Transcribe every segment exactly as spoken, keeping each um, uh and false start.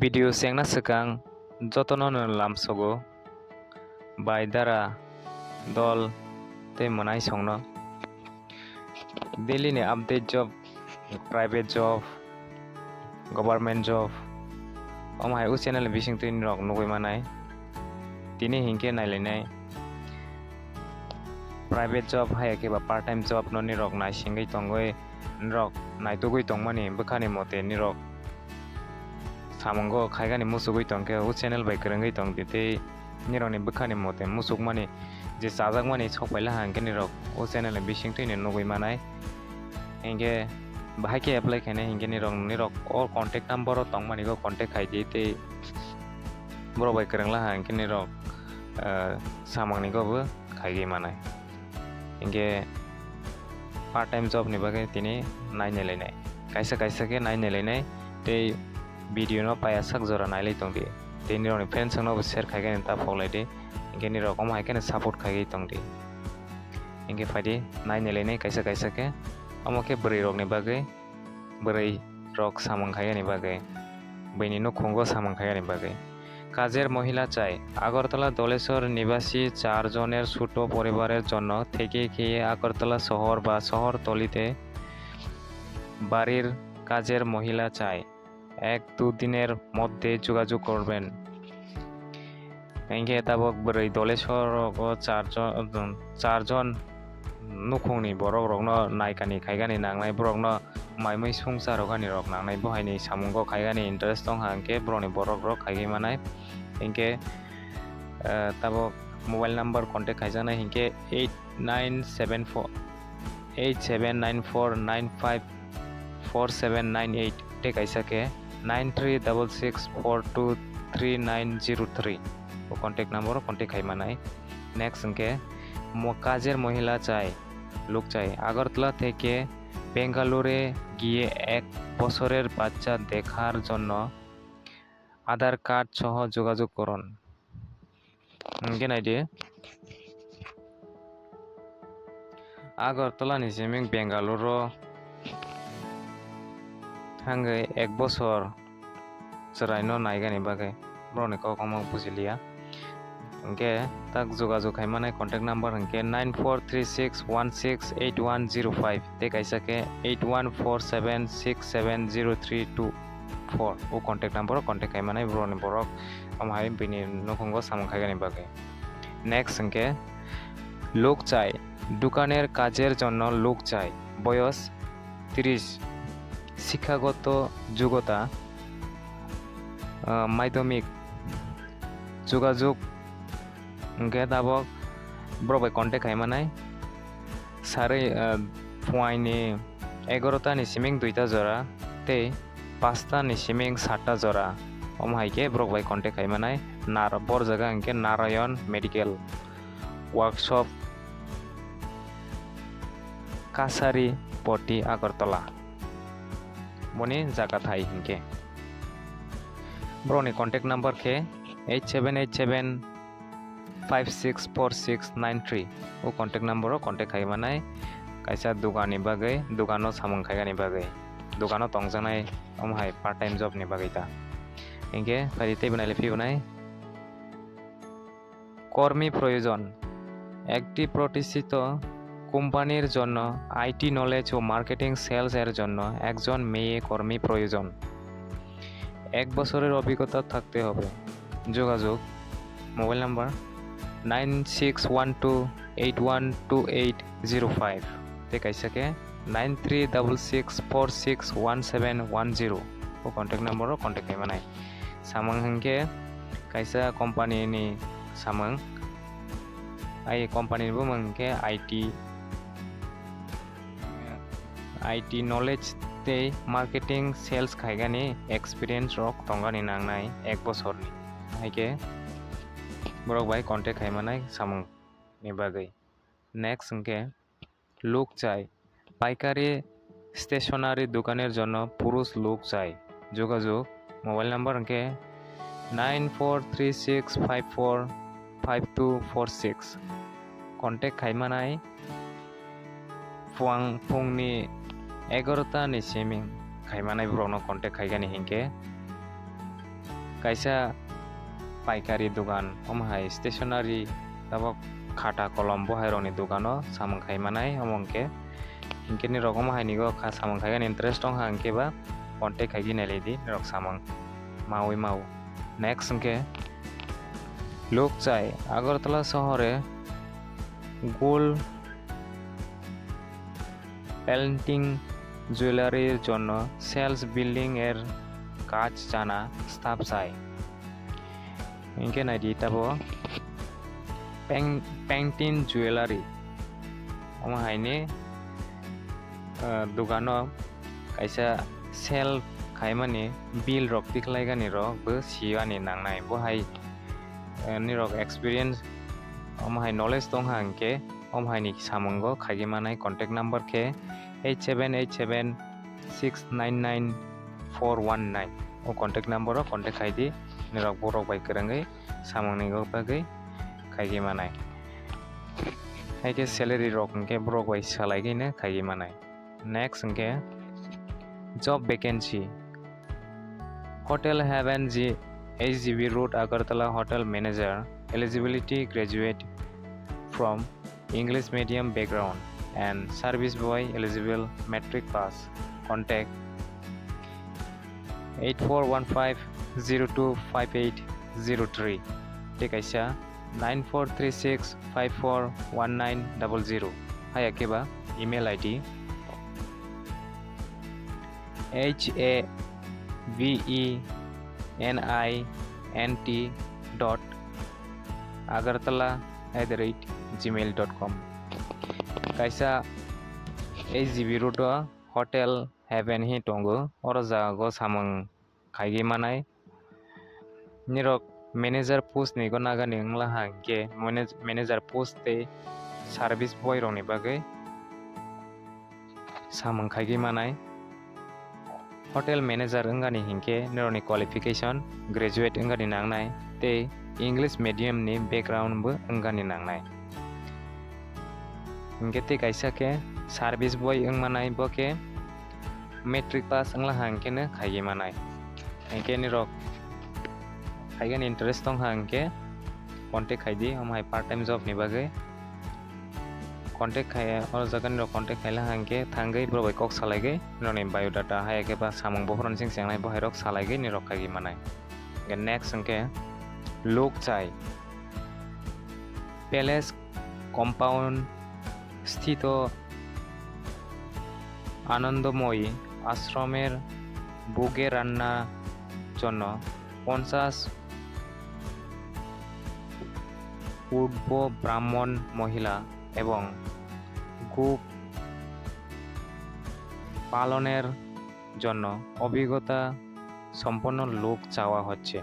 Video chengna swkang jotono no lamsogo bai dara dol tei mwnaisongno. Daily ni update job, private job, government job, omo hai o channel ni bisingtwi norok nugwi manai. Tini hinkhe nailainai private job haiya khe ba part time job no nirok naisingwi tongwi, nirok naitugwi tongmani bwkhani mote nirok samungo khaigani muchugwi tongkhe o channel bai kwrwngwi tongdi tei nirokni bwkhani mote muchukmani je chajakmani sok paila ha hinkhe nirok o channel ni bisingtwi no nugwi manai. Hinkhe bahai khe apply khainai hinkhe nirok, nirok o contact number o tongmani go contact khaidi tei borok bai kwrwngla ha hinkhe nirok, ah, samungni go bo khaigwi manai. Hinkhe part time job ni bagwi tini nainailainai. Kaisa kaisa khe nainailainai tei video no paiya sak jora nailai tongdi. Tei nirokni friends rokno bo share khaigani ta phoklaidi. Hinkhe nirok omo hai kheno support khaigwi tongdi. Hinkhe phaidi nainailainai kaisa kaisa khe. Omo khe bwrwi rokni bagwi, bwrwi rok samung khaigani bagwi, buini nukhungo samung khaigani bagwi. কাজের মহিলা চাই। আগরতলা দলেশ্বর নিবাসী চারজনের ছোট পরিবারের জন্য থেকে খেয়ে আগরতলা শহর বা শহরতলিতে বাড়ির কাজের মহিলা চাই। এক দুদিনের মধ্যে যোগাযোগ করবেন। Hinkhe tabok bwrwi Doleswar rogo charjon, charjon nukhungni borok rokno naikani khaigani nangnai, borokno maimui sungsa rogani rok nangnai, bo haini samungo khaigani interest tong ha hinkhe borokni borok rok khaigwi manai. Hinkhe, eh, tabok mobile number contact khaijaknai hinkhe eight nine seven four, eight seven nine four nine five four seven nine eight tei kaisa khe nine three double six four two three nine zero three. O contact number o contact khai manai. Next hinkhe mo-, কাজের মহিলা চাই, লোক চাই। আগরতলা থেকে বেঙ্গালুরে গিয়ে এক বছরের বাচ্চা দেখার জন্য আধার কার্ড সহ যোগাযোগ করুন। Hinkhe naidi, Agartala ni siming Bengaluru o thangwi ek bosor chwraino naigani bagwi borokni kok omo bujiliya. Hinkhe tak jogajog khai manai contact number hinkhe nine four three six one six eight one zero five tei kaisa khe eight one four seven six seven zero three two four o contact number o contact khai manai borokni borok omo hai bini nukhungo samung khaigani bagwi. Next hinkhe লোক চাই, দোকানের কাজের জন্য লোক চাই, বয়স ত্রিশ, শিক্ষাগত যোগ্যতা, আহ, মাধ্যমিক, যোগাযোগ, hinkhe tabok borok bai contact khai manai. Sarwi, ah, phuaini egarota ni siming duita jora tei pasta ni siming satta jora. Omo hai khe borok bai contact khai manai. Nar-, bor jaga hinkhe Narayan Medical Workshop, Kasari Poti, Agartala. Boni jaga thai hinkhe. Borokni contact number khe eight seven eight seven five six four six nine three. O contact number o contact khai manai. Kaisa dugan ni bagwi, dugan o samung khaigani bagwi, dugan o tongjaknai omo hai part time job ni bagwi ta. Hinkhe phaidi teibo nailai phibo nai. কর্মী প্রয়োজন। একটি প্রতিষ্ঠিত কোম্পানির জন্য IT knowledge ও marketing sales এর জন্য একজন মেয়ে কর্মী প্রয়োজন। এক বছরের অভিজ্ঞতা থাকতে হবে। যোগাযোগ, mobile number nine six one two eight one two eight zero five tei kaisa khe nine three double six four six one seven one zero. O contact number o contact khai manai. Samung hinkhe kaisa company ni samung. Ai company ni bumung hinkhe I T, I T knowledge tei marketing sales khaigani experience rok tongani nangnai ek bosorni. Haikhe borok bai contact khai manai samung ni bagwi. Next hinkhe লোক চাই। পাইকারি স্টেশনারি দোকানের জন্য পুরুষ লোক চাই। যোগাযোগ, mobile number hinkhe nine four three six five four five two four six. Contact khai manai phuang phungni egarota ni siming khai manai borokno contact khaigani hinkhe. kaisa paikari dogan, omo hai stationery, tabok khata kolom bo hai rokni dogano samung khai manai, omo hwnkhe, hwnkhe nirok omo hai nigo kha samung khai gani interest tong kha hwnkhe ba contact khai gwi nai lai di, nirok samung maui mau. Next hwnkhe Lukchai, Agartala sohore gold plating jewellery-r jonno shelf building-er kaj chana staff chai. Hwnkhe naidi tabo peng-, painting jewellery. Omo haini, ah, dogano kaisa shelf khaimani bill rok tikhlai gani rok bo siyani nangnai. Bo hai, eh, nirok experience, omo hai knowledge tong kha hwnkhe, omo hai ni samungo khaigwi manai contact number khe eight seven eight seven six nine nine four one nine. O contact number o contact khai di, nirok borok bai kwrwngwi samungni bagwi khaigwi manai. Hai khe salary rok hwnkhe borok bai salaigwino khaigwi manai. Next hwnkhe job vacancy. Hotel Heaven G-, H G B Road, Agartala, Hotel Manager, eligibility graduate from English medium background and service boy eligible, matric pass. Contact eight four one five zero two five eight zero three. Tei kaisa nine four three six five four one nine double zero. Haya khe ba email I D H A V E N I N T dot agartala at the rate gmail dot com. Kaisa H G B Road o Hotel Heaven hi tongo, oro jago samung khaigwi manai. Nirok manager post ni go nagani wngla ha hwnkhe manage-, manager post tei service boy rokni bagwi samung khaigwi manai. Hotel manager wngani hinkhe nirokni qualification graduate wngani nangnai tei English medium ni background bo wngani nangnai. Hinkhe tei kaisa khe service boy wngmanai, bo khe matric pass wngla ha hwnkhe no khaigwi manai. Hinkhe nirok khaigani interest tong ha hwnkhe contact khai di, omo hai part time job ni bagwi. Contact khai, o jaga nirok contact khai la ha hwnkhe thangwi borok bai kok salaigwi nirokni biodata hai khe ba samung buphuruni sing chengnai bo hai rok salaigwi nirok khaigwi manai. Hinkhe next hwnkhe Lukchai Palace compound sthito Anandomoi ashramer buge ranna jonno ponchash urdhwo brahmon mohila ebong go paloner jonno obhigota somponno lok chawa hocche.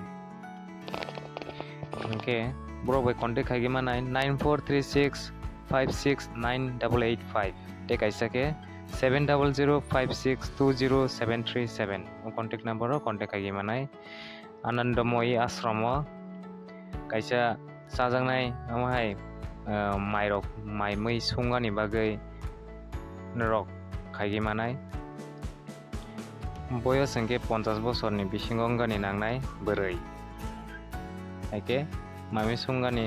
Hinkhe borok bai contact khaigwi manai nine four three six five six nine double eight five tei kaisa khe seven double zero five six two zero seven three seven. O contact number o contact khaigwi manai. Anandomoi ashram o kaisa chajaknai omo hai, ah, mairok, mai mui sungani bagwi norok khaigwi manai. Boyos hwnkhe ponchash bosorni bisingo wngani nangnai bwrwi. Haikhe mai mui sungani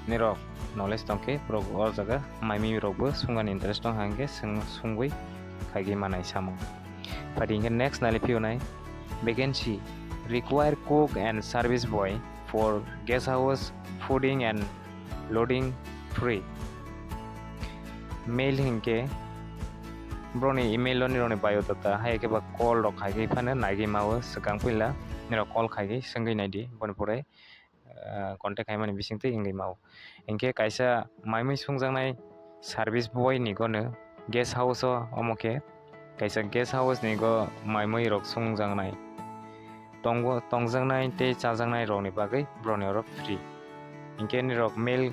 nirok knowledge tongkhe borok o jaga mai mui rokbo sungani interest tong hangkhe swng-, sungwi khaigwi manai samung. Phadi hinkhe next nali phiyonai vacancy require cook and service boy for guest house fooding and lodging free. Mail hinkhe borokni email o nirokni biodata hai khe ba call rok khaigwi phano naigwi mao swkang puila nirok call khaigwi swngwi naidi boni pore, ah, contact khaimani bisingtwi wngwi mao. Hinkhe kaisa mai mui sungjaknai service boy ni gono guest house o omo khe kaisa guest house ni go mai mui rok sungjaknai. Tongo, tongjaknai tei chajaknai rokni bagwi borokni oro free. Hinkhe nirok mail,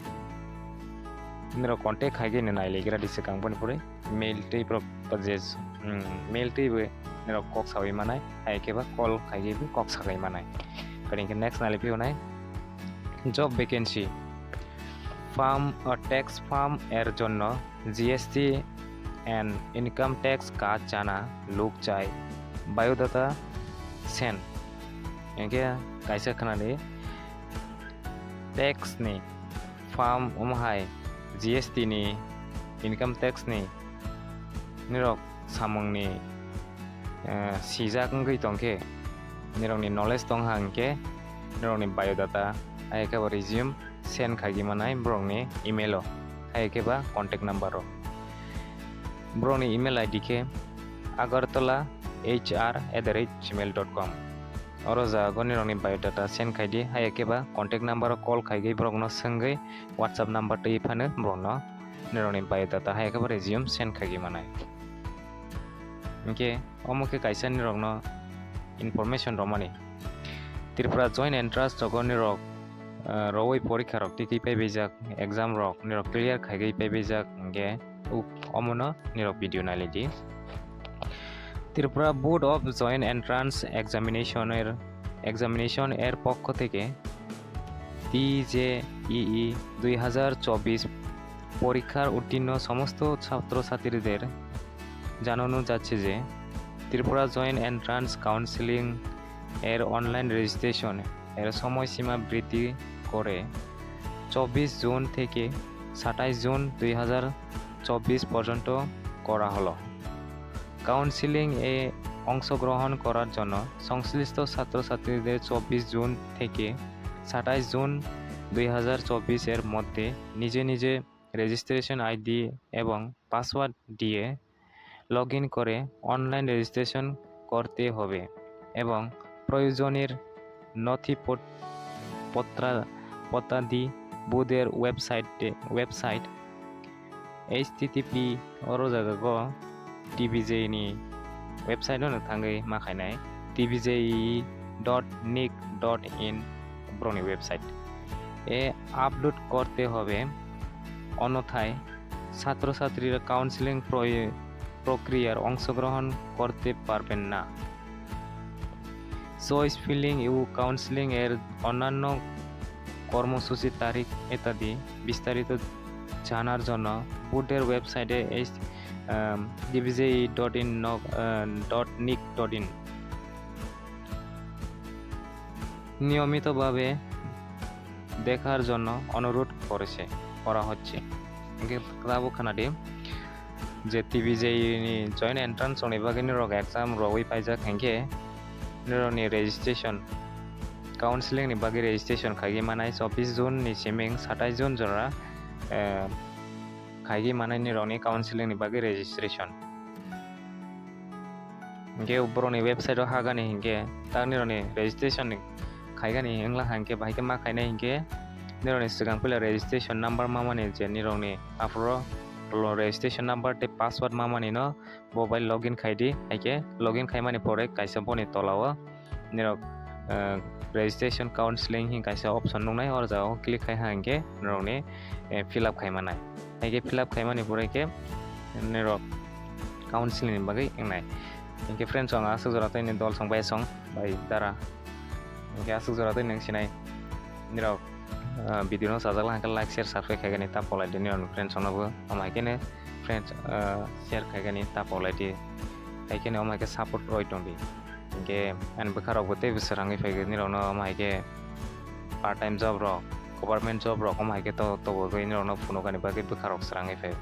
nirok contact khaigwi no nailaikra di swkang boni pore mail tei borok je, mm, mail tei bo nirok kok sawi manai, hai khe ba call khaigwi bo kok sawi manai. Phai hinkhe next nali phiyonai job vacancy, firm, uh, tax firm er jonno G S T and income tax kaj chana luk chai, biodata send. Hingke kaisa khwnadi tax ni form omo hai G S T ni, income tax ni nirok samung ni, eh, sijak wngwi tongkhe, nirok ni knowledge tong ha hingke nirok ni biodata, hai khe bo resume send khaigwi manai borok ni email o, hai khe ba contact number o. Borok ni email I D khe agartala H R at the rate gmail dot com. Oro jaga o nirok ni biodata send khai di, hai khe ba contact number o call khaigwi borok no swngwi WhatsApp number twi phano borok no nirok ni biodata hai khe ba resume send khaigwi manai. Hingke omo khe kaisa nirok no information romani. Tripura Joint Entrance rogo nirok, eh, rowoi porikha rok titi paibaijak, exam rok nirok clear khaigwi paibaijak hingke uk omono nirok video nailai di. Tripura Board of Joint Entrance Examination er, Examination er পক্ষ থেকে T J E ই দুই হাজার চব্বিশ পরীক্ষার উত্তীর্ণ সমস্ত ছাত্রছাত্রীদের জানানো যাচ্ছে যে ত্রিপুরা জয়েন্ট এন্ট্রান্স কাউন্সেলিং এর অনলাইন রেজিস্ট্রেশন এর সময়সীমা বৃদ্ধি করে চব্বিশ জুন থেকে সাতাশ জুন দুই হাজার চব্বিশ পর্যন্ত করা হলো। কাউন্সেলিং এ অংশগ্রহণ করার জন্য সংশ্লিষ্ট ছাত্রছাত্রীদের চব্বিশ জুন থেকে সাতাশ জুন দুই হাজার চব্বিশ এর মধ্যে নিজে নিজে রেজিস্ট্রেশন আইডি এবং পাসওয়ার্ড দিয়ে লগ ইন করে অনলাইন রেজিস্ট্রেশন করতে হবে এবং প্রয়োজনের নথি পত-, পত্রা-, পত্রাদি বোর্ডের ওয়েবসাইটে, website H T T P oro jaga go T B J ni website no thangwi ma khainai, T B J E dot nic dot in borokni website e upload korte hobe, onothay ছাত্রছাত্রীরা কাউন্সেলিং প্রয়-, প্রক্রিয়ার অংশগ্রহণ করতে পারবেন না। Choice filling ও কাউন্সেলিং এর অন্যান্য কর্মসূচি তারিখ ইত্যাদি বিস্তারিত জানার জন্য বোর্ডের ওয়েবসাইটে এই, আম, T B J E dot in, ah, dot nic dot in নিয়মিতভাবে দেখার জন্য অনুরোধ করেছে, করা হচ্ছে। Hingke tabuk khwnadi je T B J E ni joint entrance rokni bagwi norok exam rwui paijak, hingke norokni registration, counseling ni bagwi registration khaigwi manai chobbish June ni siming satais June jora, eh, khaigwi manai norokni counseling ni bagwi registration. Hingke borokni website o hagani hingke tak nirokni registration ni khaigani wngla hingke bahai khe ma khainai hingke nirokni swkang puila registration number mamani je nirokni aphuru registration number tei password mamani no bo bai login khai di, hai khe login khaimani pore kaisa boni tola o nirok, eh, registration counseling hing kaisa option nuknai, oro jaga o click khai ha hingke nirokni, eh, fill up khai manai. Hai khe fill up khaimani pore khe nirok counseling ni bagwi wngnai. Hingke friends, ang aswk jora tei ni dol song bai song bai dara. Hingke aswk jora tei nwng sinai nirok, ah, video no sajak lang khe like, share, subscribe khaigani ta polai di nirok friends rok no bo. Omo hai khe ne friends, ah, share khaigani ta polai di. Hai khe ne omo hai khe support roi tong di. Hingke ani bwkha rok bo tei bwswk rangwi phai nirok no omo hai khe part time job rok, government job rok omo hai khe to, to bo nirok no phunukani bagwi bwkha rok swrangwi phai.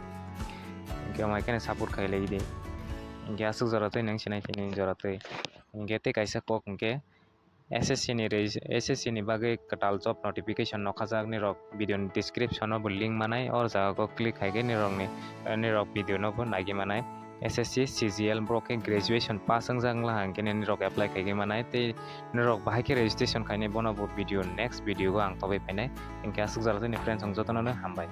Hingke omo hai khe support khai lai di. Hingke aswk jora tei nwng sinai tini jora tei. Hingke tei kaisa kok hingke S S C ni reg-, S S C ni bagwi kwtal job notification nokhajak nirok video ni description o bo link manai, oro jaga o click hai khe nirok ni, eh, nirok video no bo naigwi manai. S S C, C G L borok khe graduation pass wngjak wngla hang khe nirok apply khaigwi manai tei nirok bahai khe registration khainai bono bo video, next video o ang tobwi phainai. Hingke aswk jora tei ni friends rok jotono no hambai.